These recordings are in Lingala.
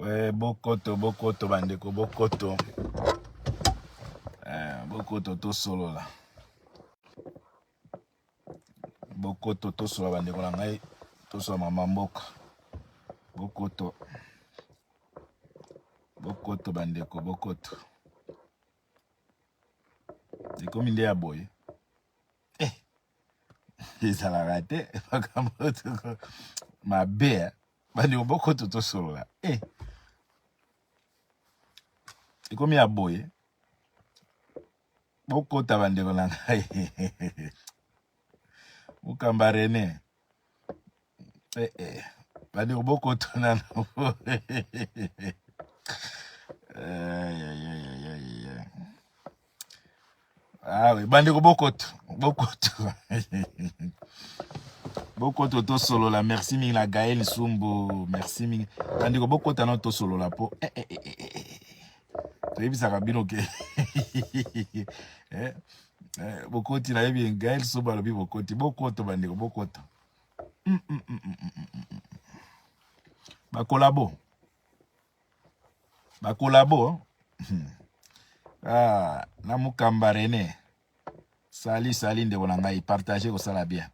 We bokoto bokoto bandeko bokoto bokoto tosolola bokoto tosolola bandeko na ngai tosolola mama mboka bokoto bokoto bandeko bokoto ekomi nde ya boye eh, ezalaka te makambo mabe eh. Bandeko bokoto tosolola eh. Ekomi ya boye bokota bandeko na ngai mokamba Rene eh, eh. Bandeko bokota nano Ah oui, bandeko bokoto, bokoto. Bokoto tosolola, merci mingi na Gaël Nsumbu, merci mingi. Bandeko bokota no tosolola po eh, eh, eh, eh, eh. eh. Toyebisaka bino ke eh, eh, bokoti nayebi Gaël Nsumbu alobi bokoti, bokoto bandeko bokoto. Mm, mm, mm, mm, mm, mm. mm. Bakolabo. Ba collabo. Ah, na mukamba René. Sali sali ndeko na ngai partager kosala bien.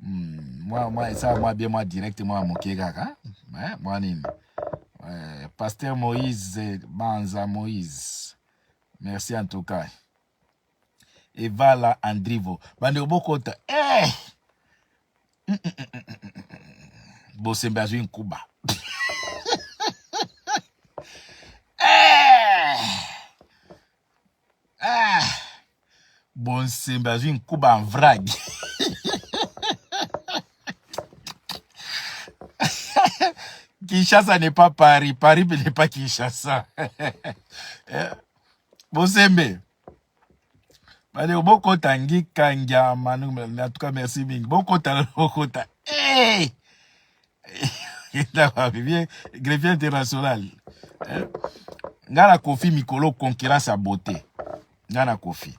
Moi moi ça moi bien moi direct moi moke kaka. Eh, moi nini? Eh, Pasteur Moïse Banza Moïse. Merci en tout cas. Evala Andrivo. Bandeko bokota. Eh! Bosembe azwi nkuba. Eh! Ah! Bonsembe azwi nkuba en vrac. Kinshasa n'est pas Paris, Paris n'est pas Kinshasa. Eh, Bosembe. Bandeko bokota ngika ngiama en tout cas merci mingi bokota bokota hey! Greffier international eh? Nga na Kofi mikolo concurrence ya beauté nga na Kofi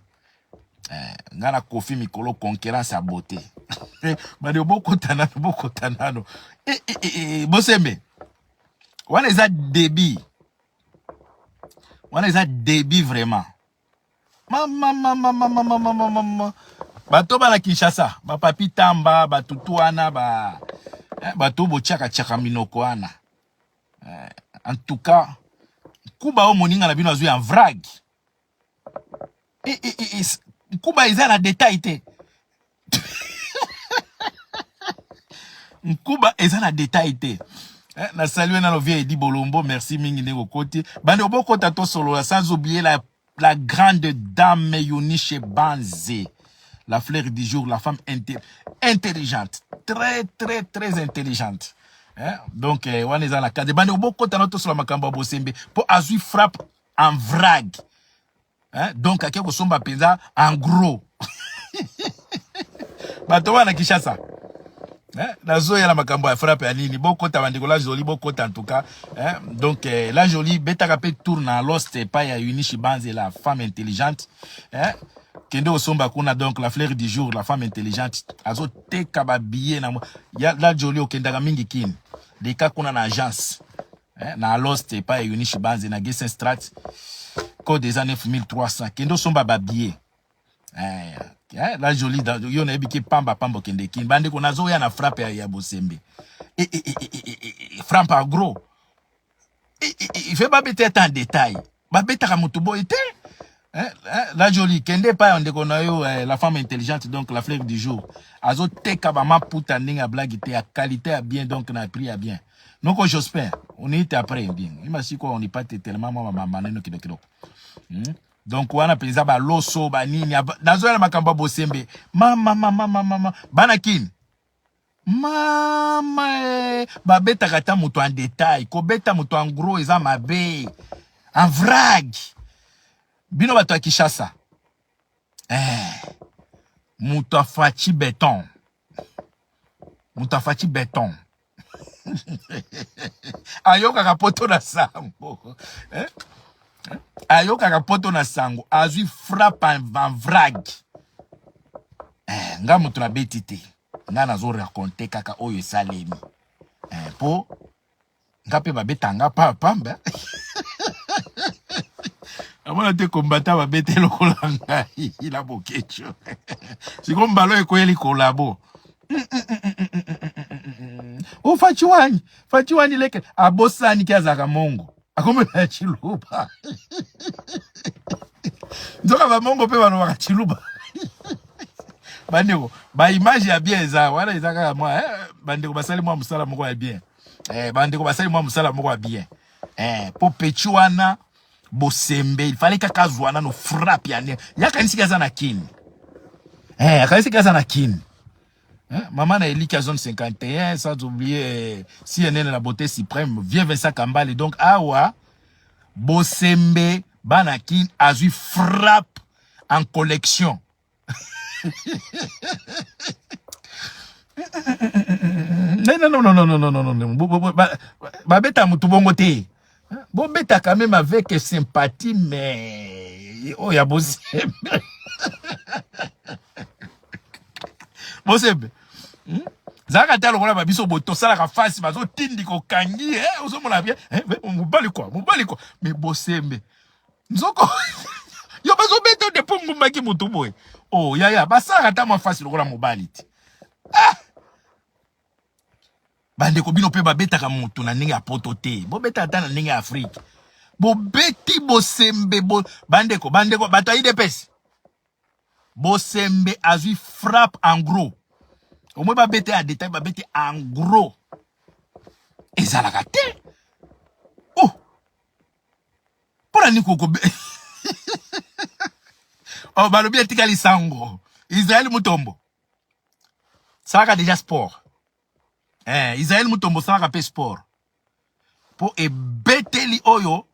eh, nga na Kofi mikolo concurrence ya beauté bandeko bokota nano bokota nano eh, eh, eh, eh, bosembe wana eza débit wana eza débit vraiment mama mama mama mama mama mama bato bana Kinshasa ba papi tamba batutu wana ba eh, bato botiaka tiaka minoko wana eh, en tout cas kuba oyo moninga na bino azwi en vrag eh, eh, eh, eh, nkuba eza na detail te nkuba eza na detail te eh, na salue nano vie Edi Bolombo merci mingi ndenge okoti bande obokota tosolola sans oublier la, la grande dame Eunice Banze la fleur du jour la femme intelligente très très très intelligente eh? Donc eh, wana eza na cadre bande obokota na tosolola makambo ya bosembe po azwi frappe en vrac hein? Donc ake kosomba mpenza en gros bato wana Kinshasa hein? Nazoya na makambo ya frappe ya nini bokota bandeko la jolie bokota en tout cas hein? Donc eh, la jolie betaka mpe tour na lost epai ya Eunice Banze la femme intelligente hein? Kende osomba kuna donc la fleur du jour la femme intelligente azoteka babillet na ya la jolie okendaka mingi kini leka kuna na agence eh, na Alost epai ya Eunice Banze na Gessen Strat code eza 9300 kende osomba ba billet eh, eh, la jolie yo nayebi ke pamba pamba okende kini bandeko nazoya na frappe ya, ya bosembe e, e, e, e, e, e, frappe en gros e, e, e, fe babeta ata en détail babetaka motu boye te eh, eh, la jolie kende epai ya ndeko na yo eh, la femme intelligente donc la fleur du jour azoteka bamaputa ndenge ya blague te ya qualité ya bien donc na prix ya bien noko Jospin uniite après bien imasi kwa unipate tellement mwa maneno kidogo kidogo Donc wana mpenza baloso banini nazoya na makambo ya bosembe mama mama mama mama bana kini mama eh, babetaka ata moto en detail kobeta moto en gros eza mabe en vrag bino bato ya Kinshasa eh, moto afaci beton moto afaci beton ayokaka poto na sango eh? Ayokaka poto na sango azwi frappe en vrag eh, nga moto nabeti te nga nazo raconte kaka oyo esalemi eh, po Nga mpe babeta nga pa pamba. Namona te combattant babete lokola ngai na Boketshu. Sikoyo mbala oyo ekweyeli kolabo. O Fatshi wanyi, Fatshi wanyi leke abosani ke azalaka mongo. Akomi na Tshiluba. Nzoka ba mongo pe balobaka Tshiluba. Bandeko, ba image ya bien eza wana eza kaka mwa eh, bandeko basali mwa mosala moko ya bien. Eh, bandeko basali mwa mosala moko ya bien. Eh, po petit wana Bosembe, il fallait kaka azwa nano frappe ya nini. Ya kanisiki aza na Kin. Eh, akanisiki aza na Kin. Eh, maman na Eliki ya zone 51, sans oublier eh, CNN la beauté suprême, vieux Vincent Kambale. Donc awa Bosembe bana Kin azwi frappe en collection. Non, non, non, non, non, non, non, non. Babeta mutu bongo te. Bobeta quand même avec sympathie, mais oh ya Bosembe. Bosembe. Hmm? Zalaka ata lokola ba biso boye tosalaka face bazotindika okangi eh, ozomona bien eh, mobali kwa mobali kwa mais Bosembe nzoko yo bazobeta depo ngumbaki motu boye oh yaya basalaka ata mwa fasi lokola mobali te ah! Bandeko bino mpe babetaka motu na ndenge ya poto te, bobeta ata na ndenge ya Afrike. Bobeti Bosembe bo, bandeko bandeko bato ya UDPS, Bosembe azwi frappe en gros. Omoi babete ya detail, babete en gros ezalaka te. Oh, mpo na nini koko oh, balobi etikali sango Israël Mutombo salaka deja sport eh, Israël Mutombo salaka mpe sport mpo ebeteli oyo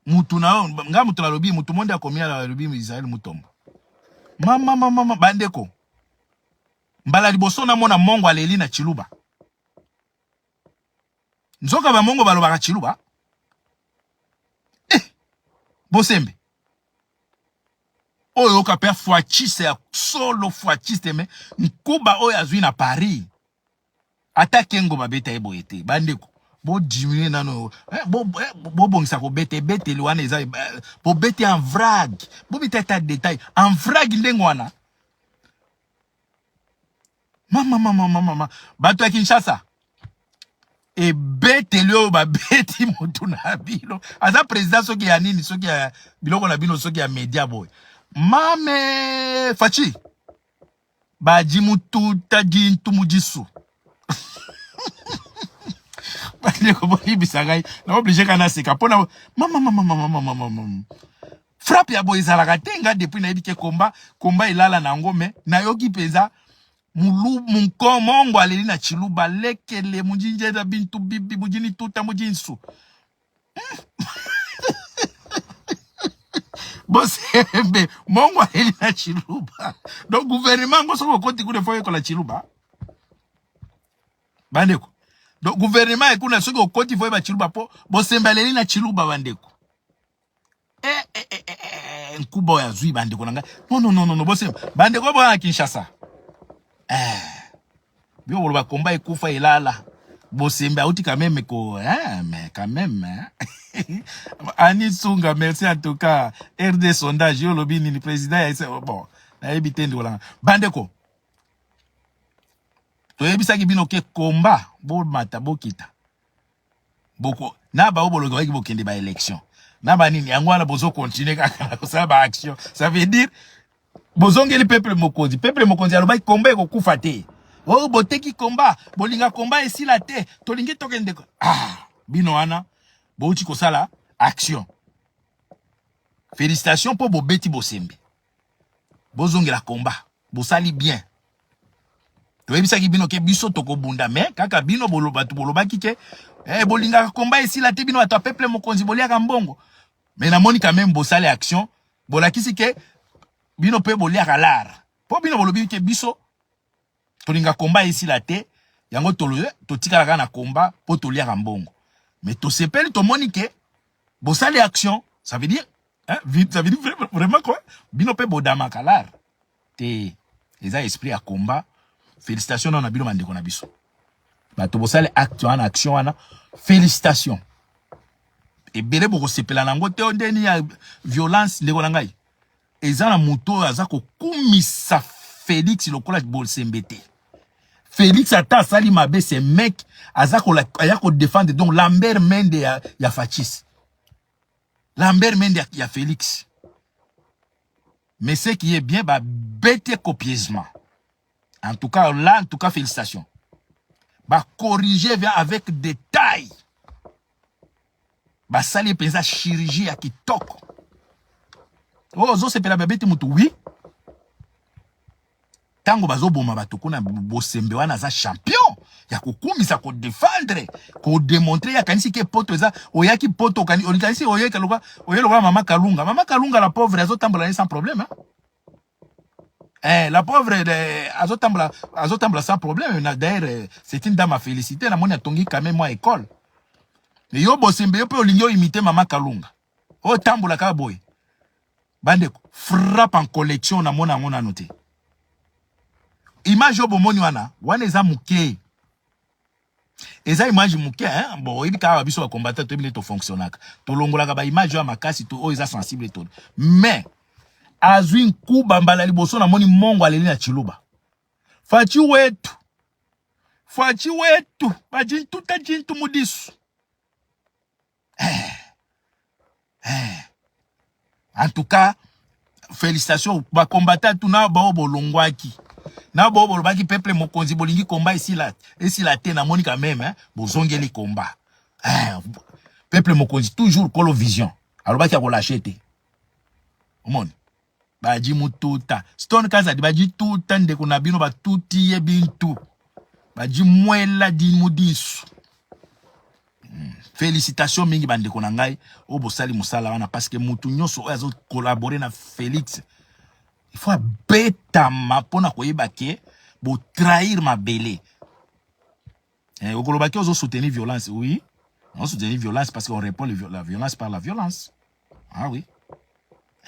mutu na yo nga mutu nalobi mutu monde akomi alobi Israël Mutombo mama mama mama bandeko mbala liboso namona mongo aleli na Tshiluba. Nzoka ba mongo balobaka Tshiluba eh, Bosembe oyo oyoka pe fuachiste ya solo fuachiste me nkuba oyo azwi na Paris ata kengo babeta ye boye te bandeko bodiminue nano eh, bobongisa bo kobeta ebeteli wana eza eh, bobete en vrag bobeta ata detail en vrag ndenge wana mama mama mama mama bato ya Kinshasa ebeteli oyo babeti motu na bino aza president soki ya nini soki ya biloko na bino soki ya media boye mame faci baji mututa jintu mujisu bandeko bolibisa ngai na oblige kaka naseka mpona mama mama mama mama mama frappe ya boye ezalaka te. Nga depuis nayebi ke komba komba elala na yango, me nayoki mpenza mongo aleli na Tshiluba lekele mujinjeza bintu bibi mujini tuta mujinsu Bosembe mongo aleli na Tshiluba. Donc gouvernement yango soki okoti kuna efo oyekola Tshiluba bandeko. Donc gouvernement ekuna soki okoti fo oyeba Tshiluba po Bosembe aleli na Tshiluba bandeko. Eh, eh, eh, eh, eh, nkuba oyo azwi bandeko na ngai. Non, non, non, non, Bosembe bandeko boya na Kinshasa eh, bino boloba komba ekufa elala. Bosembe auti quand même ko hein, mais quand même hein. Annie Sunga, merci en tout cas. RD sondage yo lobi nini président ya bon nayebi te ndeko nanga bandeko toyebisaki bino ke komba bomata bokita boko na bao bolobaki bokende ba élection na banini yango wana bozo continuer kaka na kosala ba action. Ça veut dire bozongeli peuple mokonzi. Peuple mokonzi alobaki komba ekokufa te. Oh, boteki komba, bolinga komba esila te, tolingi tokende. Ah, bino wana bouti kosala action. Félicitations mpo bobeti Bosembe, bozongela komba, bosali bien. Toyebisaki bino ke biso tokobunda, me kaka bino bato bolobaki ke eh, bolingaka komba esila te, bino bato ya peuple mokonzi boliaka mbongo. Me namoni quand même bosali action, bolakisi ke bino mpe boliaka lar, mpo bino bolobi ke biso tolinga komba esila te, yango totikalaka na komba mpo toliaka mbongo. Me tosepeli tomoni ke bosali action, ça veut dire hein, ça veut dire vraiment quoi, bino mpe bodamaka lar te, eza esprit ya combat. Félicitations na bino bandeko na biso bato bosali acte wana, action wana. Félicitations. Ebele bokosepela nango te ndeni ya violence ndeko na ngai. Eza na moto oyo aza kokumisa Félix lokola Bosembe te. Félix ata asali mabe, ce mec aza aya kodéfendre. Donc Lambert Mende ya Fatshi, Lambert Mende ya Félix. Mais ce qui est bien, babete copieusement. En tout cas là, en tout cas, félicitations. Bacorriger vient avec détail, basali mpenza chirurgie ya kitoko. Oyo ozosepela, babeti mutu. Oui, ntango bazoboma bato kuna, Bosembe wana aza champion ya kokumisa, kodéfendre, kodémontrer. Akanisi ke poto eza oyaki poto, okanisi oyeka lokola oye lokola mama Kalunga. Mama Kalunga, la pauvre, azotambola ne sans problème, hein? Eh, la pauvre azotambola sans problème. D'ailleurs, c'est une dame à féliciter. Namoni atongi quand même mwa école. Yo Bosembe, yo mpe olingi oimiter mama Kalunga, otambola kaka boye. Bandeko, frappe en collection, namona yango nano te. Image oyo bomoni wana, wana eza moke, eza image moke, hein? Bon, oyebi kaka biso bacombattant, toyebi nde tofonctionnaka, tolongolaka baimage oyo ya makasi to oyo eza sensible to. Mais azwi nkuba mbala liboso namoni mongo aleli na Chiluba: "Fatshi wetu, Fatshi wetu, bajintuta jintu mudisu." Eh. En tout cas, félicitations bacombattant tu na bao bolongwaki na bao bolobaki peuple mokonzi bolingi komba esila esila te. Namoni quand même, hein, bozongeli komba, eh, peuple mokonzi toujours kolo vision, alobaki akolâcher te. Omoni baji mututa Stone Kazadi, baji tuta ndeko na bino, batuti ye bintu, baji mwela di mudisu. Félicitation mingi, bandeko na ngai oyo bosali mosala wana, parce que mutu nyonso oyo azocollaborer na Félix, il faut abetama mpona koyeba ke botrahir mabele. Eh, okolobaki ozosoutenir violence. Oui, on soutenir violence parce qu'on répond la violence par la violence. Ah oui,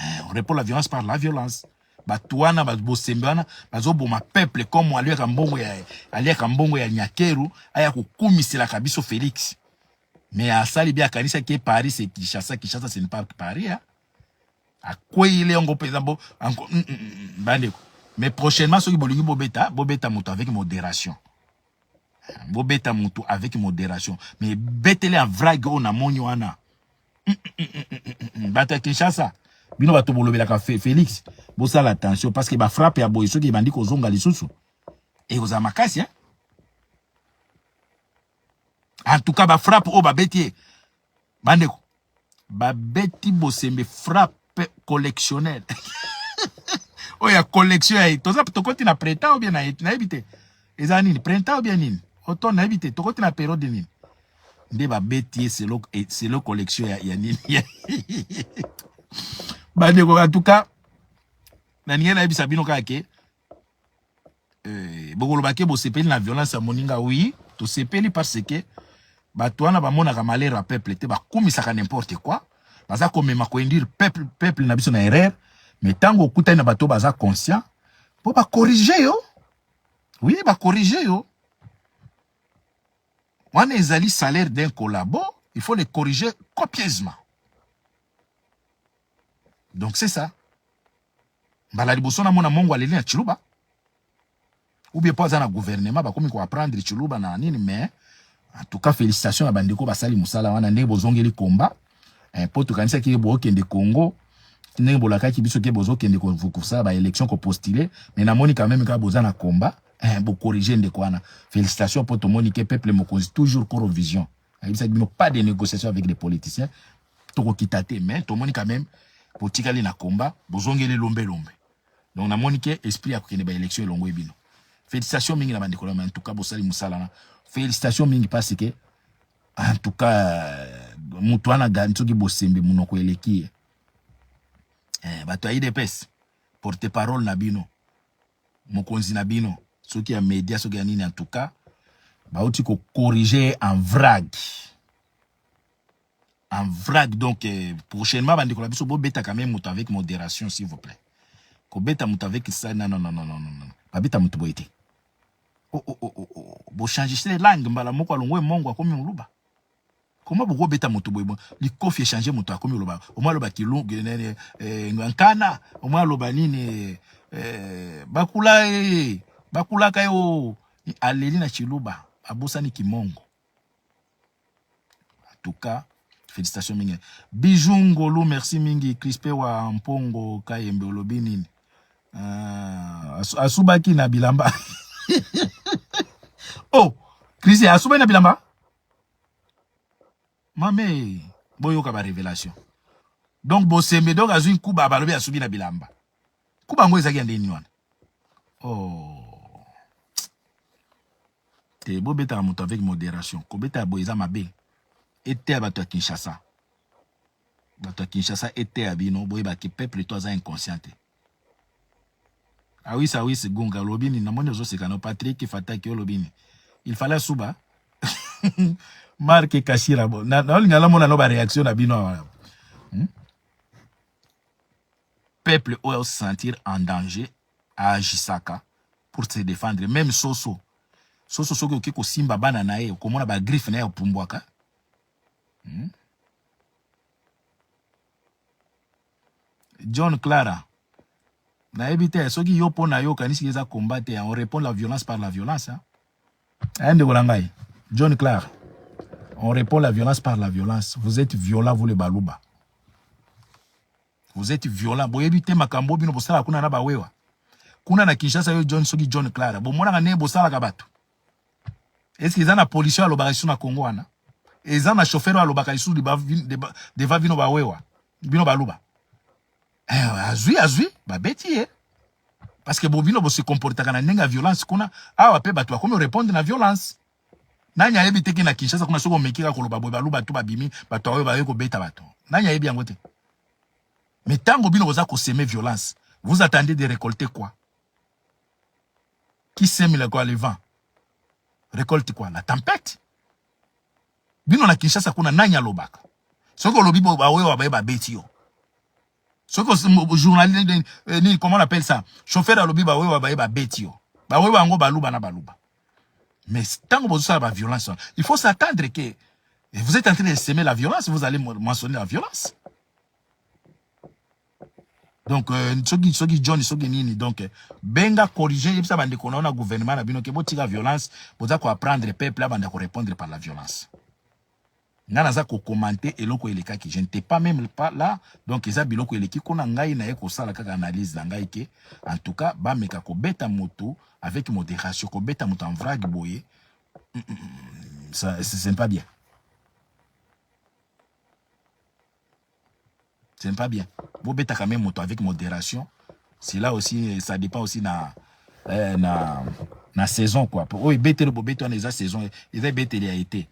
eh, on répond la violence par la violence. Bato wana, Bosembe wana, bazoboma peuple comme aliaka mbongo ya, aliaka mbongo ya Nyakeru, aya kokumiselaka biso Félix. Mais asali bi akanisaki ye Paris c'est Kinshasa, Kinshasa ce n'est pas Paris, hein? Akweyile yango mpenza bo bandeko. Mais prochainement, soki bolingi bobeta, bobeta moto avec modération, bobeta moto avec modération. Mais betele en vrac oyo namoni wana, bato ya Kinshasa, bino bato bolobelaka Félix, bosala attention, parce que bafrappe ya boye, soki ebandi kozonga lisusu, ekozala makasi, hein? En tout cas, bafrappe oyo babeti ye, bandeko, babeti Bosembe frappe collectionnel oyo ya collection ya toza tokoti na printemps ou bien nayebi te eza nini, printemps ou bien nini, automne, nayebi te tokoti na période nini nde babeti ye selo collection ya nini. Bandeko, en tout cas, naningi nayebisa bino kaka ke bokoloba ke bosepeli na violence ya moninga. Oui, tosepeli parce que bato wana bamonaka malheur ya peuple te, bakumisaka n'importe quoi, baza komema koinduire peuple na biso na erreur. Mais ntango okutani na bato baza conscient mpo bacorriger yo, oui, bacorriger yo wana, ezali salaire d'un collabo, il faut le corriger copieusement. Donc c'est ça. Mbala liboso namona mongo aleli na Chiluba, ou bien mpo aza na gouvernement, bakomi koapprendre Chiluba na nini. Mais en tout cas, félicitation na bandeko basali mosala wana, ndenge bozongeli komba, mpo tokanisaki bookende Congo ndenge bolakaki biso ke bozokende kosala baélection, kopostuler. Mais namoni quand même kaka boza na komba, bocorriger ndeko wana. Félicitation, mpo tomoni ke peuple mokonzi toujours koro vision, ayebisaki bino pas de négociation avec les politiciens, tokokita te. Mais tomoni quand même botikali na komba, bozongeli lombelombe. Donc namoni ke esprit ya kokende baélection elongo ebino. Félicitation mingi na bandeko na. En tout cas, bosali mosala na félicitation mingi, parce que en tout cas moto wana soki Bosembe, monoko eleki ye. Bato ya UDPS, porte parole na bino, mokonzi na bino, soki ya média, soki ya nini, en tout cas bauti kocorriger en vrac, en vrac. Donc prochainement, bandeko na biso, bobetaka même moto avec modération, s'il vous plaît. Kobeta moto avec ça, non, non, non, non, non, non, babeta moto boye te. Oh, oh, oh, oh, oh. Bochange langue mbala moko, alongwe mongo, akomi moluba. Comment bokobeta moto boye? Likofi echange moto, akomi oloba omwa aloba kilungu nene eh, nkana omwa aloba nini eh, bakula eh, bakulaka yo aleli na chiluba abosani kimongo. En tout cas, félicitations mingi. Bijou Ngolu, merci mingi. Crispé wa Mpongo Kayembe olobi nini? Asubaki na bilamba. Oh, Christian asubaki na bilamba? Mame, boyoka ba révélation. Donc Bosembe donc azui nkuba balobi asubi na bilamba. Kuba yango ezaki ya ndeni wana. Oh. Te bobetaka moto avec modération. Kobeta boye eza mabe. Eteya bato ya Kinshasa. Bato ya Kinshasa eteya bino boyeba ke peuple to aza inconscient te. Awis awis gunga olobi nini? Namoni ozoseka no Patrick Fataki olobi nini? Il fallait asuba. Marc Kashira bo. Na nalinga namona no ba réaction na bino awa. Peuple oyo se sentir en danger agisaka pour se défendre même soso. Soso soki oke kosimba bana na ye okomona ba griffe na ye opumbwaka. John Clara nayebi te soki yo mpo na yo okanisi eza combat te, on répond la violence par la violence, hein? Aye ndeko na ngai John Clara, on répond la violence par la violence. Vous êtes violent, vous les Baluba, vous êtes violent. Boyebi te makambo bino bosalaka kuna na bawewa kuna na Kinshasa. Yo John, soki John Clara, bomonaka ndenge bosalaka bato. Est-ce eza na policier alobaka lisusu na Congo wana? Eza na chauffeur oyo alobaka lisusu devant bino bawewa, bino Baluba? Eh, azwi azwi babeti ye parce que bobino bose comportaka na ndenge ya violence kuna. Awa mpe bato bakomi répondre na violence. Nani ayebi te ke na Kinshasa kuna soki omeki kaka koloba boye, Baluba to babimi, bato oyo baye kobeta bato? Nani ayebi yango te? Mais ntango bino boza kosemer violence, vous attendez de récolter quoi? Qui sème le quoi, le vent, récolte quoi? La tempête. Bino na Kinshasa kuna, nani alobaka? Soki olobi baoyo baye babeti yo. Soki journaliste nini, comment on appelle ça, chauffeur alobi, baoyo baye babeti yo. Baoyo yango Baluba na Baluba. Mais ntango bozosala baviolence wana, il faut s'attendre que vous êtes en train de semer la violence, vous allez moissonner la violence. Donc soki John, soki nini, donc benga corriger, yebisa bandeko na yo na gouvernement na bino ke botika violence. Boza koapprendre peuple abanda korépondre par la violence. Nga naza kocommenter eloko elekaki, je n'étais pas même pas là. Donc eza biloko eleki kuna. Ngai naye kosala kaka analyse na ngai ke en tout cas bameka kobeta moto avec modération. Kobeta moto en vrac boye, ça c'est pas bien, c'est pas bien. Bobetaka même moto avec modération. C'est là aussi, ça dépend aussi na saison quoi. Oyo ebeteli bobeti wana eza saison, eza ebeteli ya été.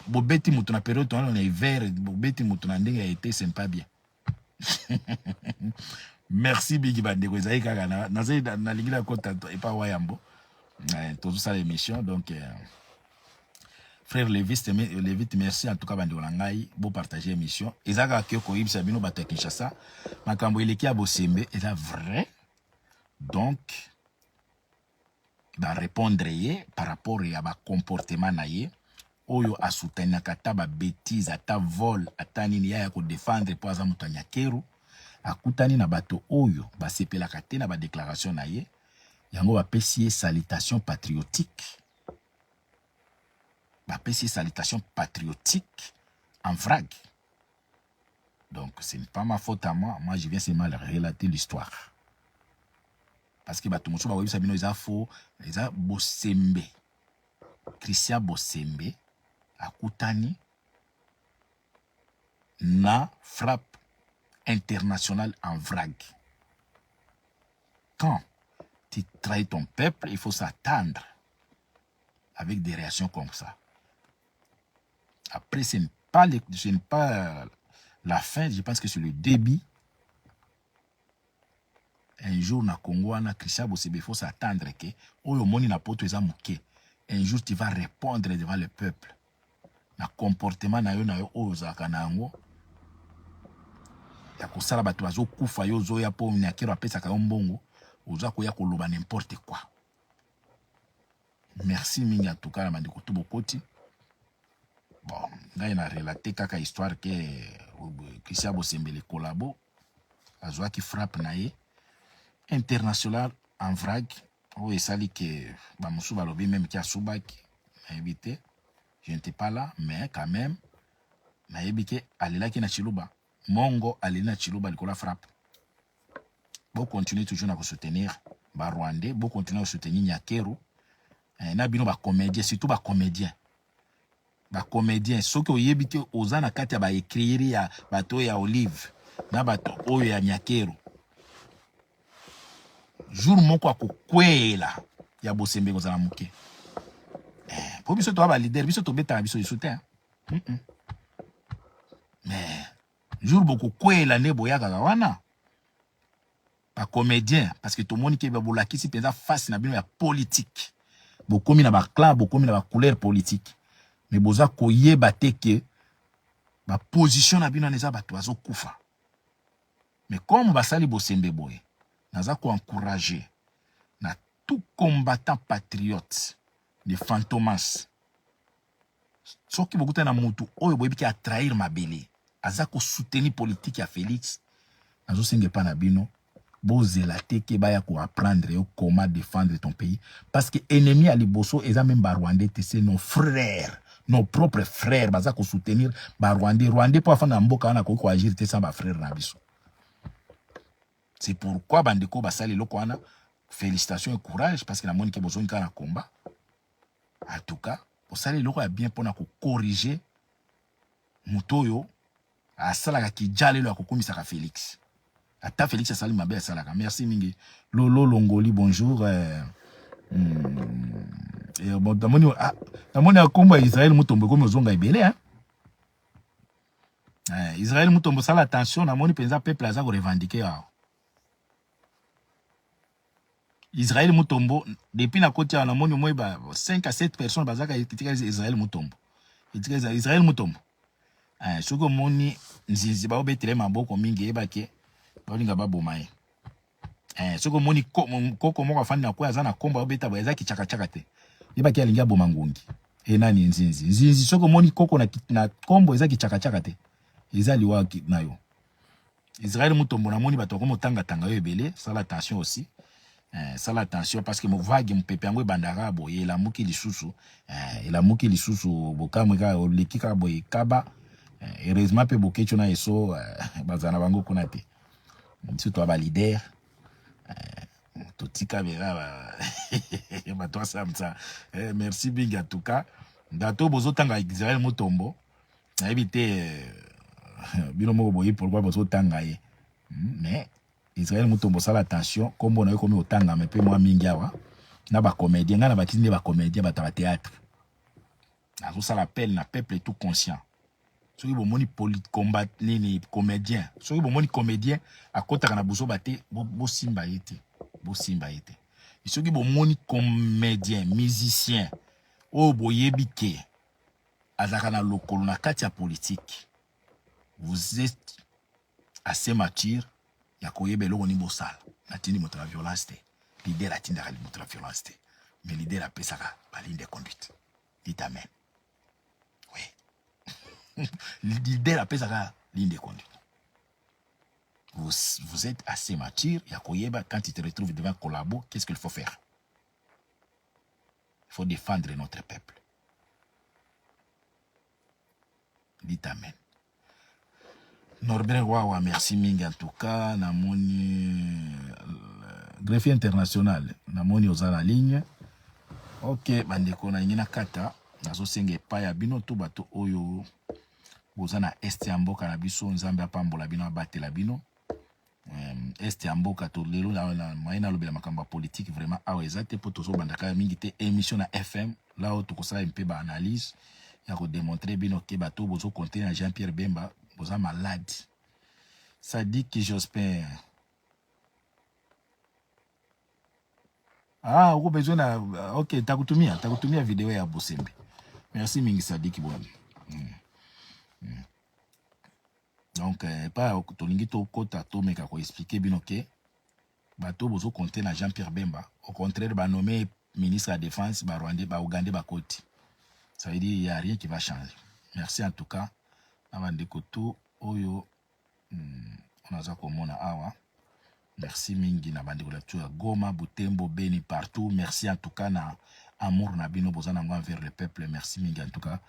Bobeti moto na période wana na hiver, bobeti moto na ndenge ya été, c'est pas bien. Merci mingi bandeko. Ezali kaka nazali nalingi nakota epa Wayambo, tozosala émission. Donc frère Levis, Levite, merci en tout cas. Bandeko na ngai, bopartage émission. Eza kaka ke koyebisa bino bato ya Kinshasa makambo eleki ya Bosembe eza vrai. Donc barépondre ye par rapport ya bacomportement na ye oyo asoutenaka ata babêtises, ata vol, ata nini ya kodéfendre mpo aza moto ya Nyakeru. Akutani na bato oyo basepelaka te na badéclaration na ye, yango bapesi ye salutation patriotique, bapesi ye salutation patriotique en vrac. Donc ce n'est pas ma faute à moi, moi je viens seulement relater l'histoire, parce que bato mosusu bakoyebisa bino eza faux. Eza Bosembe, Christian Bosembe akutani na frappe internationale en vrac. Quand tu trahis ton peuple, il faut s'attendre avec des réactions comme ça. Après, ce n'est pas la fin, je pense que c'est le début. Un jour na Congo wana, Christian Bosembe, il faut s'attendre que oyo omoni na poto eza moke. Un jour tu vas répondre devant le peuple na comportement na yo oyo ozalaka na yango ya kosala bato bazokufa. Yo ozoya mpo Nyakero apesaka yo mbongo, oza koya koloba n'importe quoi. Merci mingi en tout cas na bandeko to bokoti. Bon. Ngai na relate kaka histoire ke Christian Bosembe le collabo azwaki frappe na ye international en vrac oyo esali ke bamosusu balobi meme ke asubaki, nayebi te, je n'étais pas là, mais quand même nayebi ke alelaki na Tshiluba, Mongo aleli na Tshiluba likolo ya frappe. Bo continuer toujours na ko soutenir ba Rwandais, bo continuer ko soutenir Nyakeru na bino ba comédien, surtout ba comédien. Ba comédien, soki oyebi te oza na kati ya ba écrire ya bato ya Olive na bato oyo ya Nyakeru, jour moko akokwela ya Bosembe kozala moke. Po biso toza ba leader, biso tobetaka biso lisu te. Mais jour bokokwela nde boyakaka wana ba comédien, parce que tomoni ke bolakisi mpenza face na bino ya politique, bokomi na ba clan, bokomi na ba couleur politique, mais boza koyeba te ke ba position na bino wana eza bato bazokufa. Mais comme basali Bosembe boye, naza ko encourager na tout combattant patriote de Fantomas, soki bokutani na mutu oyo boyebi ke atrahir mabele, aza kosoutenir politique ya Félix, nazosenga epa na bino, bozela te ke baya koapprendre yo comment défendre ton pays, parce que ennemi ya liboso eza même Barwandais te, c'est nos frères, nos propres frères baza kosoutenir Barwandais. Rwandais mpo afanda na mboka wana akoki koagir te sans bafrère na biso. C'est pourquoi bandeko basali eloko wana, félicitations et courage, parce que namoni ke bozongi kaka na combat. En tout cas bosali eloko ya bien mpona kocorriger moto oyo asalaka kijalelo ya kokumisaka Félix, ata Félix asali mabe asalaka. Merci mingi Lolo Longoli, bonjour. Bon, namoni namoni akombo ya Israel Mutombo ekomi ozonga ebele, hein? Israel Mutombo, sala attention, namoni mpenza peuple aza korevendiquer awa. Israel Mutombo, depuis na koti awa namoni omoi ba 5 à 7 personnes bazaka etika Israel Mutombo, etika Israel Mutombo. Soki omoni nzinzi baobetele maboko mingi, eyebake baolinga baboma ye. Soki omoni koko moko afandi na kwe aza na kombo aobeta boye, eza kichakachaka te, yebaki alingi aboma ngungi e nani nzinzi. Nzinzi, soki omoni koko na kombo, eza kichakachaka te, eza liwa na yo. Israel Mutombo, namoni bato bakomi otangatanga yo ebele, sala attention aussi. Sala attention parce que vague mopepe yango ebandaka boye, elamuki lisusu, elamuki lisusu, bokamwe kaka oleki kaka boye kaba. Heureusement mpe Boketio na Eso bazala na bango kuna te. Biso toya baleader, totika bera bato asamisa. Merci mingi en tout cas bato bozotanga Israel Mutombo, nayebi te bino moko boyebi pourquoi bozotanga ye, mais Israel Mutombo, sala attention, nkombo na yo ekomi kotangama mpe mwa mingi awa na bacomédien. Ngai na bakisi nde bacomédien, bato ya bathéâtre. Nazosala appel na peuple tout conscient, soki bomoni combat nini comédien, soki bomoni comédien akɔtaka na buzoba te, bosimba ye te, bosimba ye te. Soki bomoni comédien, musicien oyo boyebi ke azalaka na lokolo na kati ya politique, vous êtes assez mature ya koyeba eloko nini bosala. Natindi moto na violence te, leader atindaka moto na violence te, mais leader apesaka baligne de conduite. Dites amen. Oui, leader apesaka ligne de conduite. Vous êtes assez mature ya koyeba quand tu te retrouves devant collabo, qu'est-ce qu'il faut faire. Il faut défendre notre peuple. Dites amen. Norbert Wawa, merci mingi en tout cas. Namoni greffier international, namoni oza na ligne. Ok bandeko, nalingi nakata. Nazosenga epai ya bino to bato oyo boza na est ya mboka na biso, Nzambe apambola bino, abatela bino. Est ya mboka to lelo na moyen nalobela makambo ya politique vraiment awa eza te, mpo tozobanda kaka mingi te émission na FM la oyo tokosala mpe baanalyse ya kodémontrer bino ke bato bozocompter na Jean Pierre Bemba boza malade. Sadiki Jospin, ah, uko besoin na, ok, takutumia video ya Bosembe. Merci mingi Sadiki boni. Donc epai tolingi tokɔta, tomeka koexpliquer bino ke bato bozocompter na Jean Pierre Bemba, au contraire banommer ministre ya défense, Barwandais, Baougandais bakoti, ça veut dire il y a rien qui va changer. Merci en tout cas na bandeko tout oyo naza komona awa. Merci mingi na bandeko na biso ya Goma, Butembo, Beni, partout. Merci en tout cas na amour na bino boza nango envers le peuple. Merci mingi en tout cas.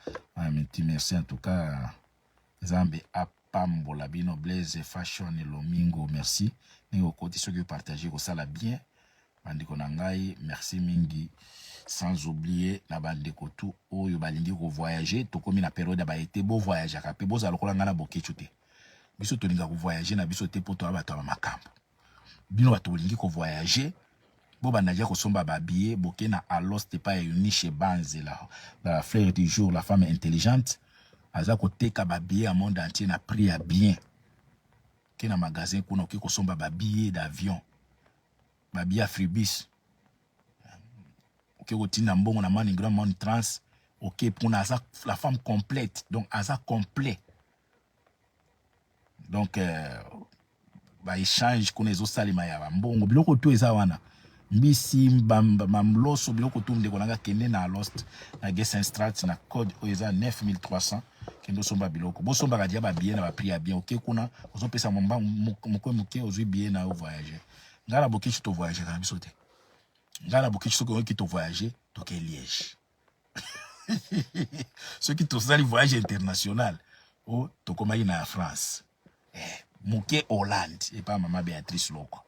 Merci en tout cas. Nzambe apambola bino. Blaise Fashion Lomingo, merci. Ndenge okoti, soki opartage, kosala bien. Bandeko na ngai, merci mingi. Sans oublier na bandeko tout oyo balingi kovoyage. Tokomi na période ya baete, bovoyageaka mpe bozala lokola ngai na Bokecu te. Biso tolinga kovoyage na biso te mpo toya bato ya makambo. Bino bato bolingi kovoyage, bobanda dia kosomba babillet. Boke na Alost epai ya Eunice Banze, la fleur du jour, la femme intelligente. Aza koteka babillet ya monde entier na prix ya bien. Ke na magasin kuna, oke kosomba babillet d'avion, babillet ya Fribis, oke kotinda mbongo na MoneyGram, Money Trans. Oke mpona aza la femme complète, donc aza complet. Donc baéchange kuna ezosalema ya bambongo, biloko to eza wana, mbisi, mamloso, biloko tu. Ndeko nanga, kende na Alost na Gessenstraat na code oyo eza 9300. Kende osomba biloko. Bosombaka dia babillet na baprix ya bien. Oke kuna, ozopesa moke moke, ozwi billet na yo, voyage. Ngai na Bokecu tovoyageka na biso te. Ngai na Bokecu, soki oyoki tovoyage, toke Liège. Soki tosali voyage international o, tokomaki na France, moke Hollande epai ya mama Béatrice Loko,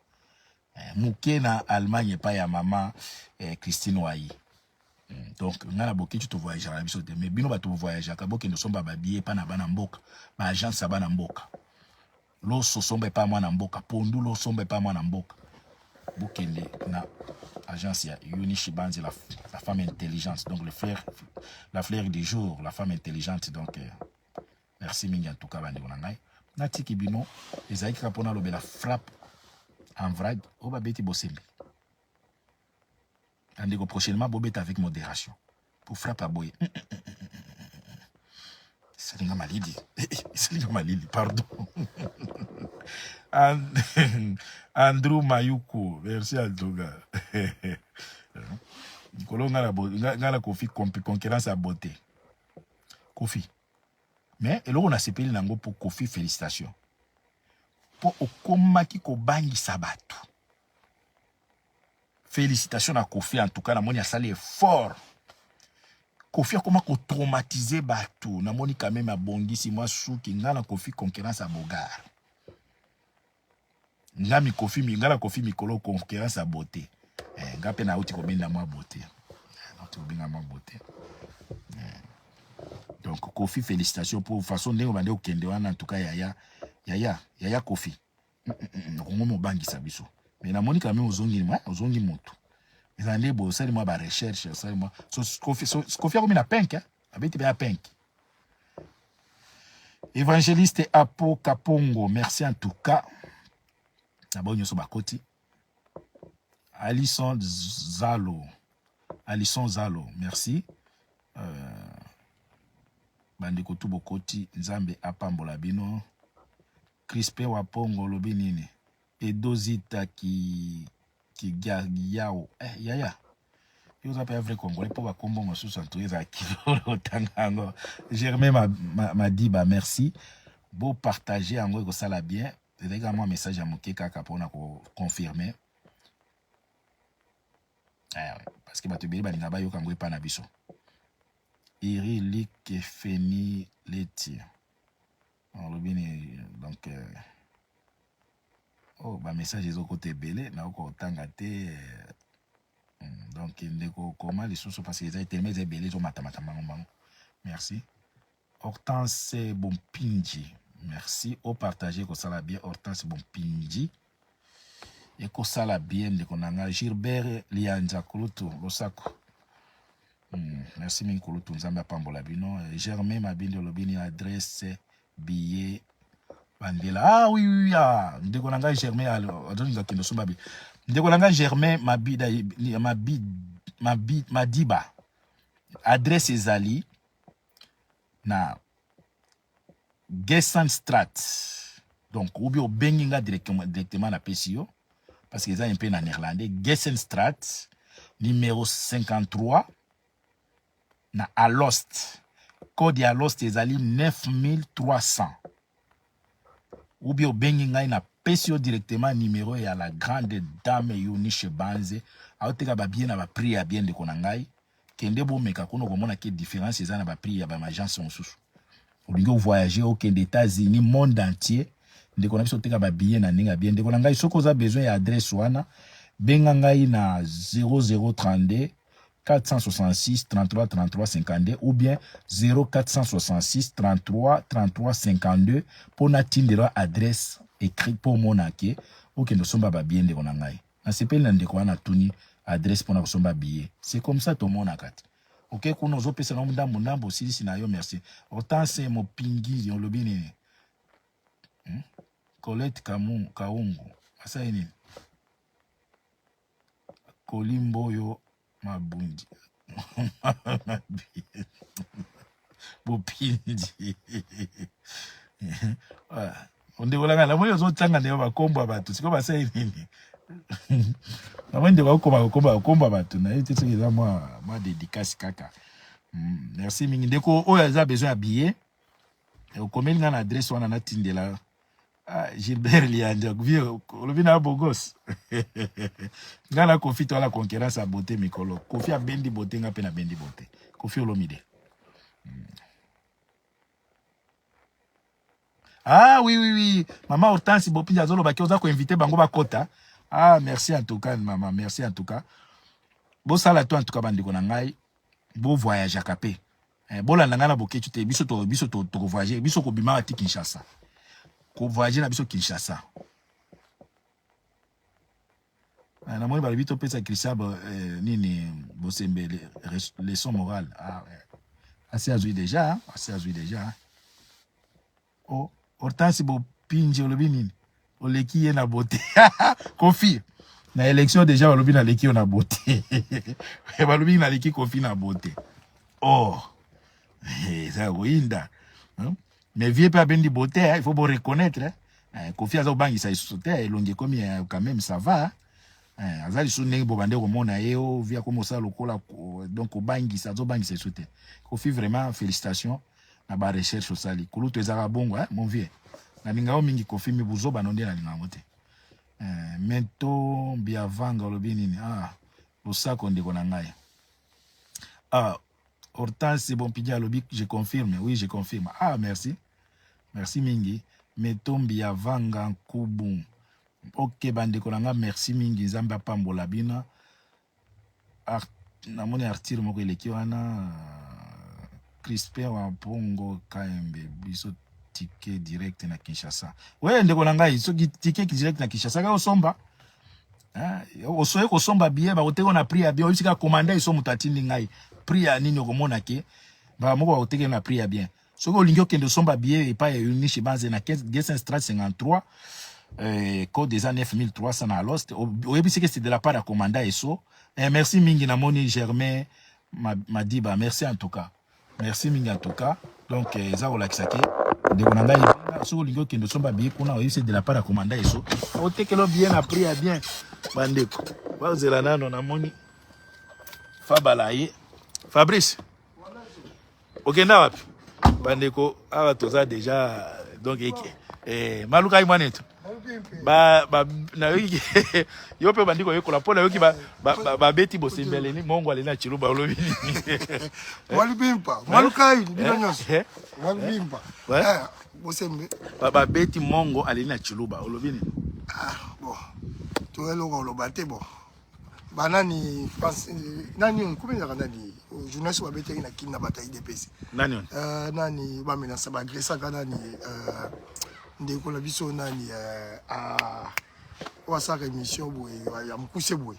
moke na Allemagne epai ya mama Christine Wayi. Donc ngai na Bokecu tovoyageaka na biso te, mais bino bato bovoyageaka, bokende osomba babillet epai na bana mboka, baagence ya bana mboka. Loso somba epai mwana mboka, pondu losomba epai mwana mboka. Bokende na agence ya Eunice Banzi, la femme intelligente, donc le fleur, la fleur du jour, la femme intelligente. Donc merci mingi en tout cas, bandeko na ngai. Natiki bino, ezalaki kaka mpona alobela frappe en vrac oyo babeti Bosembe. Bandeko, prochainement bobeta avec modération pour frappe aboye. Esalinga malili, esalinga malili, pardon. Andrew Mayuku, merci en tout cas. Likolo nga na Kofi, concurrence ya beauté. Kofi, mais eloko nasepeli nango mpo Kofi, félicitation mpo okomaki kobangisa bato. Félicitation na Kofi en tout cas. Namoni asali effort. Kofi akoma kotraumatize bato. Namoni quand même abongisi mwa suki. Nga na Kofi, concurrence ya bogar. Nga mikofi, nga na Kofi mikolo concurrence ya beauté. Nga mpe nauti kobenda mwa beauté, nauti kobenga mwa beauté. Donc Kofi, félicitation pour façon ndenge obande kokende wana. En tout cas, yaya, yaya, yaya Kofi, okongo mobangisa biso, mais namoni quand même ozongi, ozongi motu. Eza nde boye, osali mwa barecherche, osali mwa so. Kofi, so, Kofi akomi na penke, abeti mpe ya penke. Évangéliste Apo Kapongo, merci en tout cas na bao nyonso bakoti. Alison Zalo, Alison Zalo, merci. Bandeko tu bokoti, Nzambe apambola bino. Crispe Wapongo, olobi nini? Edozita ki Kigiao, yaya, yo oza mpe ya vrai Congolais mpo bakombo mosusu antu ezala kilolo otanga yango. Germain Madiba, merci. Bopartage yango, ekosala bien. Ezalaki kaka mwa message ya moke kaka mpona koconfirme, parce que bato ebele balingaka bayoka yango epa na biso. Iri Likefeni Leti alobi ni donc oh, bamessage ezokota ebele, nakoka kotanga te. Donc ndeko, koma lisusu parce que eza telema, eza ebele, ezomatamata mbango mbango. Merci Hortense Bompinji, merci. Opartage, ekosala bien. Hortense Bompinji, ekosala bien, ndeko na ngai. Gilbert Lianza Kulutu, losako. Merci mingi Kulutu, Nzambe apambola bino. Germain Mabindi, olobi ni adresse billet bandela. Ah oui, ah, ndeko na ngai Germain azolinga kende osomba bi. Ndeko na ngai Germain Mabida, Mabi, Mabi, Madiba, adresse ezali na Gessenstraat. Donc obi obengi nga directement, napesi yo, parce que eza mpe na néerlandais. Gessenstraat numéro 53 na Alost. Code ya Lost ezali 9300. Ou bien obengi ngai na pesi yo directement numero ya la grande dame Eunice Banze. Aoteka ba billets na ba prix ya bien ndeko na ngai. Kende bomeka kuna okomona ke difference eza na ba prix ya ba agence mosusu. Olingi o voyager okende Etats-Unis monde entier ndeko na biso oteka ba billets na ndenge ya bien ndeko na ngai soki oza besoin ya adresse wana benga ngai na 0032 466 33 33 52 ou bien 0466 33 33 52 mpo natindela adresse écrit mpo omona ke okende osomba ba billet ndeko na ngai. Nasepeli na ndeko wana atuni adresse pona kosomba billet. C'est comme ça tomonaka te. Oke kuna ozopesa na ndambo ndambo osilisi na yo merci. Hortense Mopingi olobi nini? Hmm? Colette Kamu Kaungu asali nini? Kolimboyo Mabundi bopindi ndeko nanga namoni ozotanga ndeko bakombo ya bato sikoyo basali nini namoni ndeko akokoma kokomba kokomba bato nayebi te soki eza mwa mwa dédicace kaka merci mingi ndeko oyo aza besoin ya billet okomeli nga na adresse wana natindela. Ah, Gilbert Lianja, vieux, olobi na bogos. Nga na Kofi to la concurrence ya beauté mikolo. Kofi abendi beauté nga pe na bendi beauté. Kofi Olomide. Ah oui oui oui, maman Hortense Bopinja azoloba ki oza ko inviter bango bakota. Ah merci en tout cas maman, merci en tout cas. Bosala to en tout cas bandeko na ngai, bo voyageaka pe. Eh, bolanda ngai na boketshu te, biso to biso to to voyager, biso kobima ti Kinshasa. Ko voyager na biso Kinshasa. Eh, namoni balobi topesa Christian bo, eh, nini Bosembe leçon morale. Ah, eh. Asi azwi déjà, asi azwi déjà. Oh, Hortense Bopinji olobi nini? Oleki ye na beauté. Kofi na élection déjà balobi naleki yo na beauté. Balobi naleki Kofi na beauté. Oh, eza koyinda. Mais vieux pe abendi beauté, hein, il faut bo reconnaître. Hein. Eh, Kofi aza kobangisa lisusu te, elongi ekomi eh, quand même ça va. Eh, aza lisusu ndenge bobande komona ye o vi akomi kosala lokola donc kobangisa azobangisa lisusu te. Kofi vraiment félicitations na ba recherche osali. Kulutu ezalaka bongo hein, mon vieux. Nalinga yo mingi Kofi mi buzoba no nde nalinga yango te. Eh, mento Biavanga olobi nini? Ah, losako ndeko na ngai. Ah, Hortense Bompidi alobi je confirme. Oui, je confirme. Ah, merci. Merci mingi. Metombi ya Vanga Nkubu. Ok, bandeko na nga merci mingi. Nzambe apambola bino. Art, namoni Arthur moko eleki wana. Crispin wa Pongo Kaembe biso ticket direct na Kinshasa. We ndeko na ngai soki ticket direct na Kinshasa ka osomba. Hein, osoye kosomba billet bakoteka na prix ya bien oyebisi kaka komanda eso moto atindi ngai prix ya nini okomona ke mbala moko bakoteka na prix ya bien soki olingi okende osomba billet epai ya Eunice Banze na Gessenstraat 53 code eza 9300 na Alost oyebisi ke c'est de la part ya komanda eso merci mingi namoni Germain Madiba merci en tout cas Merci mingi en tout cas. Donc eza kolakisa ke ndeko na ngai soki olingi okende osomba billet kuna oyebisi de la part ya komanda eso otekelo billet na prix ya bien bandeko bazela nano namoni fabala ye Fabrice okenda wapi bandeko awa toza deja donc eke eh, malukai mwanetu ba ba nayoki yo mpe obandi koyekola mpo nayoki babeti bosembe aleni mongo aleni na tshiluba olobi nini mwalibimpa mwalukai bino nyonso mwalibimpa bosembe babeti mongo aleni na tshiluba olobi nini ah bon toyeloka oloba te bon banani France nani oyo komi ezalaka nani journaliste babetaki na kin na bato ya idps nani oyo nani bamenasa baagresaka nani ndeko na biso nani oyo asalaka émission boye ya mokuse boye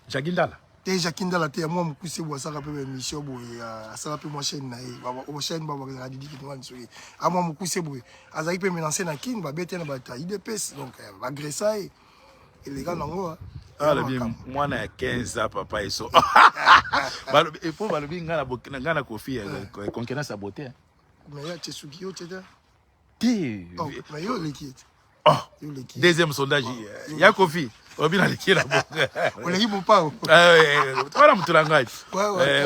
Jacques Ndala te Jacques Ndala te ya mwa mokuse boye asalaka mpe baémission boye asala mpe mwa chaîne na ye chaîne babakazaka didi kitongani soki amwa mokuse boye azalaki mpe menacé na kin babete na bato ya idps donc bagresa ye eleka nango alobi mwana ya 15 ans papa eso balobi epo balobi nga na Kofi concurrence ya beauté mais ya tiesuki yo tete te mais yo oleki ete oh deuxième sondage ya Kofi olobi naleki na oleki mopao wana motu na ngai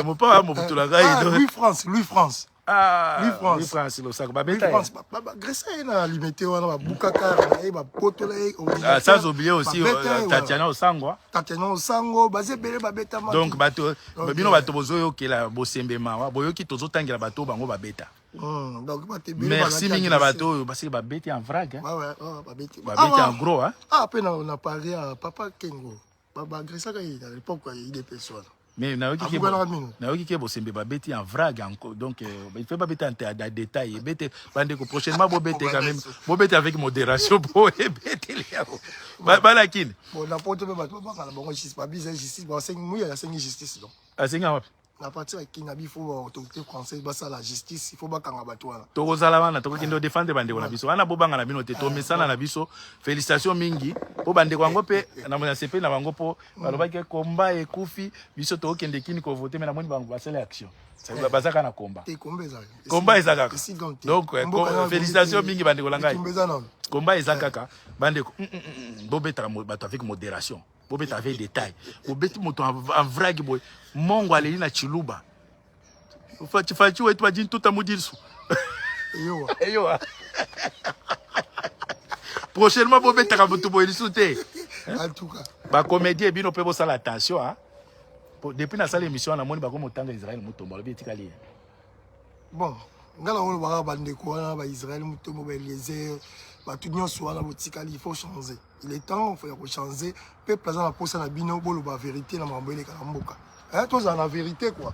mopao ya motu na ngai Louis France Louis France. Ah, Louis France. Louis France losako babeta ye. France bagressa ye na limete wana, babukaka na ye, babotola ye. Ah, sans oublier aussi Babeta ye, Tatiana Osangwa. Tatiana Osango, baza ebele babetamaki. Donc bato Donc, bino bato bozoyokela Bosembe mawa, boyoki tozotangela bato bango babeta. Donc bato ebele Merci bazalaki mingi na agressé. bato oyo basiki babeti en vrac, hein. Ouais, babeti. Babeti Awa. en gros, hein. Ah, mpe na Paris, ah, papa Kengo baagressaka ye na l'époque ya UDPS wana. Mais nayoki ke Abukanaka mino. Nayoki ke Bosembe babeti en vrac encore, donc il faut babeta en détail ebete. Bandeko, prochainement bobete quand même, bobete avec modération po ebeteli yango. Balakini. Bon, na poto mpe bato babanga na bango justice, babisa justice, basengi muya, asengi justice, donc Asenga wapi? Na partir ya Kenya, il faut baautorité française basala justice, il faut bakanga bato wana. Tokozala wana, tokokende odefendre bandeko na biso wana. Bobanga na bino te, tomesana na biso. Félicitation mingi mpo bandeko yango mpe na sepeli na bango, mpo balobaki komba ekufi, biso tokokende kini kovote, me namoni bango basali action, baza kaka na komba. Te, komba ezaka. Komba eza kaka. Esiga te. Donc Mboka na félicitation te. mingi bandeko na ngai. Etumba eza nano. Komba eza kaka, bandeko. Bobetaka bato avec modération, bobeta avec détail. Bobeti moto en vrac boye, mongo aleli na Chiluba: "Fatshi, Fatshi wetu ajintuta mudisu." Eyowa. Eyowa, prochainement bobetaka moto boye lisusu te. En tout cas. Bacomédien, bino mpe bosala attention, hein. Depuis nasala émission wana, namoni bakomi otanga Israel Mutombo, alobi etikali ye. Bon, ngai na olobaka bandeko wana, baIsrael Mutombo, baEliezer, bato nyonso wana botikali, il faut changer. Il est temps, faut ya kochanger. Peuple aza na posa na bino, boloba vérité na makambo eleka na mboka. Hein, tozala na vérité quoi.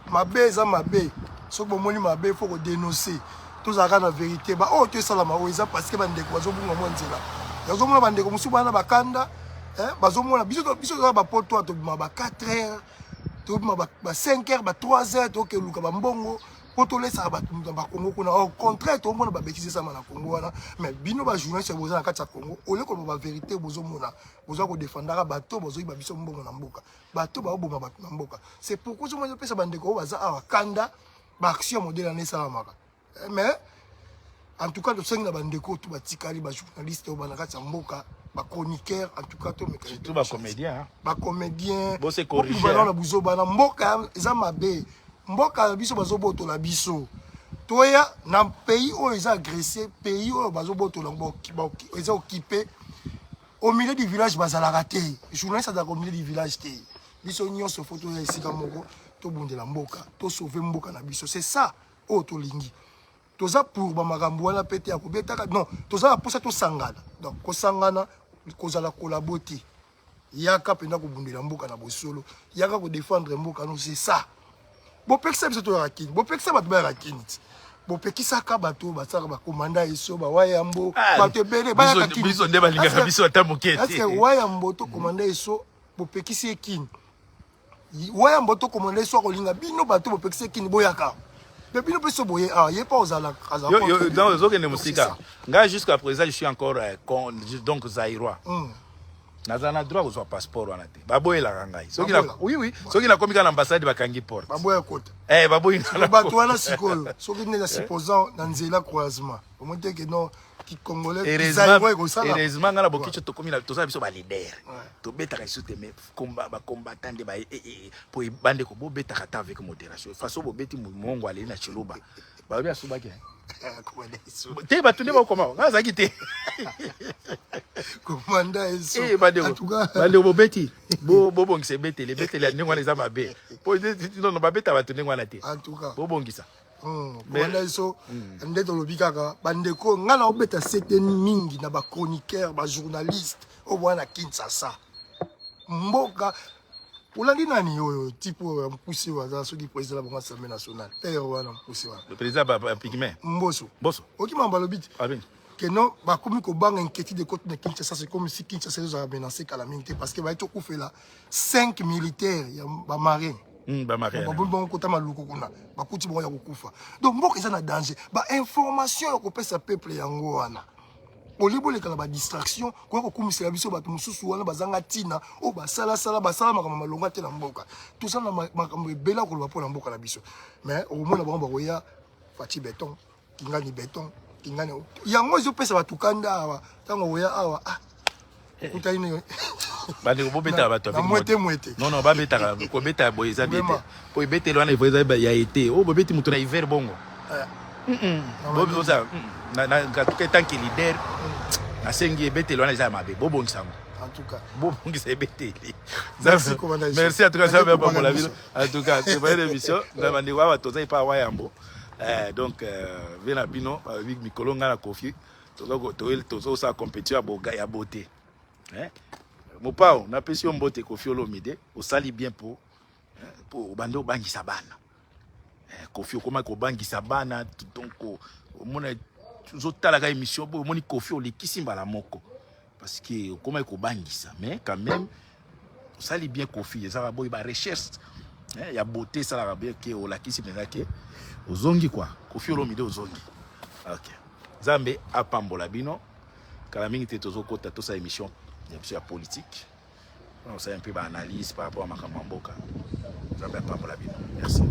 Mabe eza mabe, soki bomoni mabe, faut kodénoncer. Tozalaka na vérité. Baoyo to esalama oyo eza parce que bandeko bazobunga mwa nzela. Yazomona bandeko mosusu bana bakanda, hein, bazomona biso biso toza bapoto, tobima ba 4 heures, tobima ba 5 heures, ba 3 heures, tokeluka bambongo mpo tolesaka bato na bakongo kuna. Au contraire, tomona babêtises esama na Kongo wana, mais bino bajournaliste boza na kati ya Kongo, ole koloba bavérité, bozomona boza kodefendaka bato bazoyiba biso mbongo na mboka, bato baoboma bato na mboka. C'est pourquoi ozomona opesa bandeko oyo baza awa kanda, baaction ya modèle wana esalamaka. Mais en tout cas, tosengi na bandeko oyo to batikali, bajournaliste oyo bana kati ya mboka, bachroniqueur, en tout cas tomeka. Surtout bacomédien, hein. Bacomédien. Bose corriger, na buzoba na mboka eza mabe. Mboka na biso bazobotola biso. Toya na pays oyo eza agressé, pays oyo bazobotola, eza occupé. Au milieu du village bazalaka te, journaliste azalaka au milieu du village te. Biso nyonso faut toya esika moko, tobundela mboka, tosauve mboka na biso. C'est ça oyo tolingi. Toza pour bamakambo wana mpe te ya kobetaka, non. Toza na mposa tosangana, donc kosangana, kozala kolabo te. Yaka mpenza kobundela mboka na bosolo, yaka kodefendre mboka. No, c'est ça. Bopekisa biso toyaka kini, bopekisa bato bayaka kini ti bopekisaka bato basalaka bakomanda eso, bawayambo. Ah, bato ebele bayaka kini. Biso nde balingaka biso ata moke Est-ce te. Wayambo to komanda eso, bopekisi ye kini. Wayambo to komanda eso akolinga bino bato bopekisi ye kini boyaka, me bino mpe so boye awa, ye mpo ozala azala Yo, contre. Donc ozokende Donc, c'est mosika. ça. Ngai jusqu'à présent je suis encore donc zaïrois. Naza na droit kozwa passeport wana te, baboyelaka ngai. Soki Baboyelaka? Oui, soki nakomi kaka na ambassade, bakangi porte. Baboya kota. Eh, baboyi nga na Bato wana sikoyo, soki nde na supposant na nzela croisement, omoni te ke non, kicongolais Heureusement, ekosala. heureusement nga na Bokico tokomi na tozala biso baleader, tobetaka lisusu te, mais bacombattant nde po bandeko bobetaka ta avec modération. Façon bobeti mongo aleli na Chiluba, balobi asubaki, hein. Komanda eso. Te, bato nde bakoma, nga azalaki te. Komanda eso. Eh, bandeko. En tout cas. Bandeko, bobeti, bobongisa ebeteli, ebeteli ya ndenge wana eza mabe. Po nono babeta bato ndenge wana te. En tout cas. Bobongisa. Komanda eso nde tolobi kaka bandeko. Ngai na obeta sete mingi na bachroniqueur, bajournaliste oyo bwana na Kinshasa. Mboka olandi nani oyo, type oyo ya mokuse oyo aza soki président na bango Assemblée nationale, père wana mokuse wana? Le président ba pygmée. Mboso. Mboso. Okima balobi te Abi. ke non, bakomi kobanga inquiétude ekoti na Kinshasa. C'est comme si Kinshasa ezozala menacé kala mingi te, parce que baye tokufela 5 militaires ya bamarin. Bamarin. Babomi bango kota Maluku kuna, bakuti bango ya kokufa. Donc mboka eza na danger. Bainformation ya kopesa peuple yango wana, olie boleka na badistraction, koya kokumisela biso bato mosusu wana bazanga ntina, oyo basalasala basala makambo malonga te na mboka. Toza na makambo ebele ya koloba mpo na mboka na biso, mais okomona bango bakoya Fatshi béton, Kingani béton, Kingani. Yango ezopesa bato kanda awa. Ntango oya awa, ah, okutani ne Bandeko, bobetaka bato na mwete mwete. Non, babetaka, kobeta boye eza bien te. Vraiment. Po ebeteli wana evo eza ya été, oyo bobeti moto na hiver bongo. En tout cas, tant que leader, nasengi ebeteli wana eza ya mabe, bobongisa yango. En tout cas, bobongisa ebeteli. Merci en tout cas, Nzambe apambola bino. En tout cas, c'est vrai, émission na bandeko awa, toza epa wa yambo. Donc ve na bino balobi mikolo ngai na Kofi tozosala compétition ya beauté. Mopao, napesi yo mbote. Kofi Olomide, osali bien po obande obangisa bana. Kofi, okomaki kobangisa bana. Donc omona, ozotalaka émission boye, omoni Kofi olekisi mbala moko parce que okomaki kobangisa. Mais quand même osali bien, Kofi. Ezalaka boye, barecherche ya beauté esalaka bien ke olakisi mpenza ke ozongi quoi. Kofi Olomide, ozongi. Ok, Nzambe apambola bino. Kala mingi te tozokota, tosala émission ya biso ya politique, osala mpe baanalyse par rapport à makambo ya mboka. Nzambe apambola bino, merci.